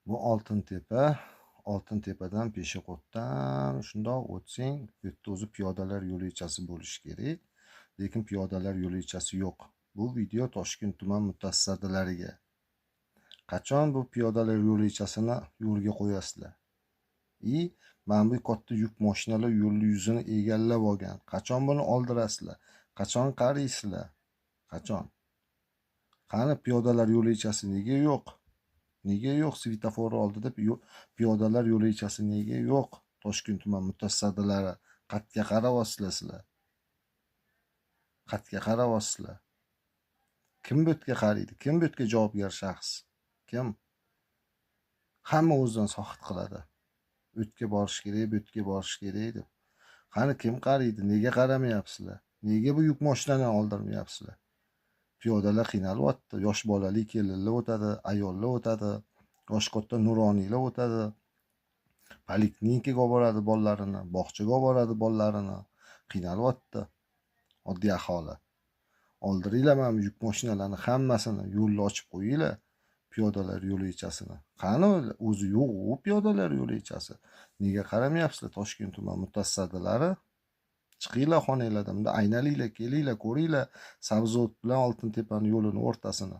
Bu Oltintepa, Oltintepadan peshexoddan shundoq o'tsang, bu yerda o'zi piyodalar yo'lakchasi bo'lishi kerak, lekin piyodalar yo'lakchasi yo'q. Bu video Toshkent tuman mutasaddilariga. Qachon bu piyodalar yo'lakchasini yo'lga qo'yasizlar? Mana bu katta yuk mashinalar yo'lni yuzini egallab olgan. Qachon buni oldirasizlar? Qachon qaraysizlar? Qachon? Qani piyodalar yo'lakchasi nega yo'q? Nega yo'q svetofor oldida piyodalar yo'lakchasi nega yo'q? Toshkent tuman mutasaddilari qatga qarayapsizlar sizlar? Qatga qarayapsizlar? Kim bu yerga qaraydi? Kim bu yerga javobgar shaxs? Kim? Hamma o'zidan soqit qiladi. O'tga borish kerak, bu yerga borish kerak deb. Qani kim qaraydi? Nega qaramayapsizlar? Nega bu yuk mashinani oldirmayapsizlar? Piyodalar qiynalyapti. Yosh bolali kelinlar o'tadi, ayollar o'tadi, yosh katta nuroniylar o'tadi. Poliklinikaga olib boradi bolalarini, bog'chaga olib boradi bolalarini. Qiynalyapti oddiy aholi. Oldiringlar mana bu yuk mashinalarni hammasini, yo'lni ochib qo'yinglar, piyodalar yo'lakchasini. Qani o'zi yo'q u piyodalar yo'lakchasi. Nega qaramayapsizlar Toshkent tuman mutasaddilari? Chiqinglar xonanglardan, bunda aynalinglar, kelinglar, ko'ringlar Sabzot bilan Oltintepaning yo'lini o'rtasini.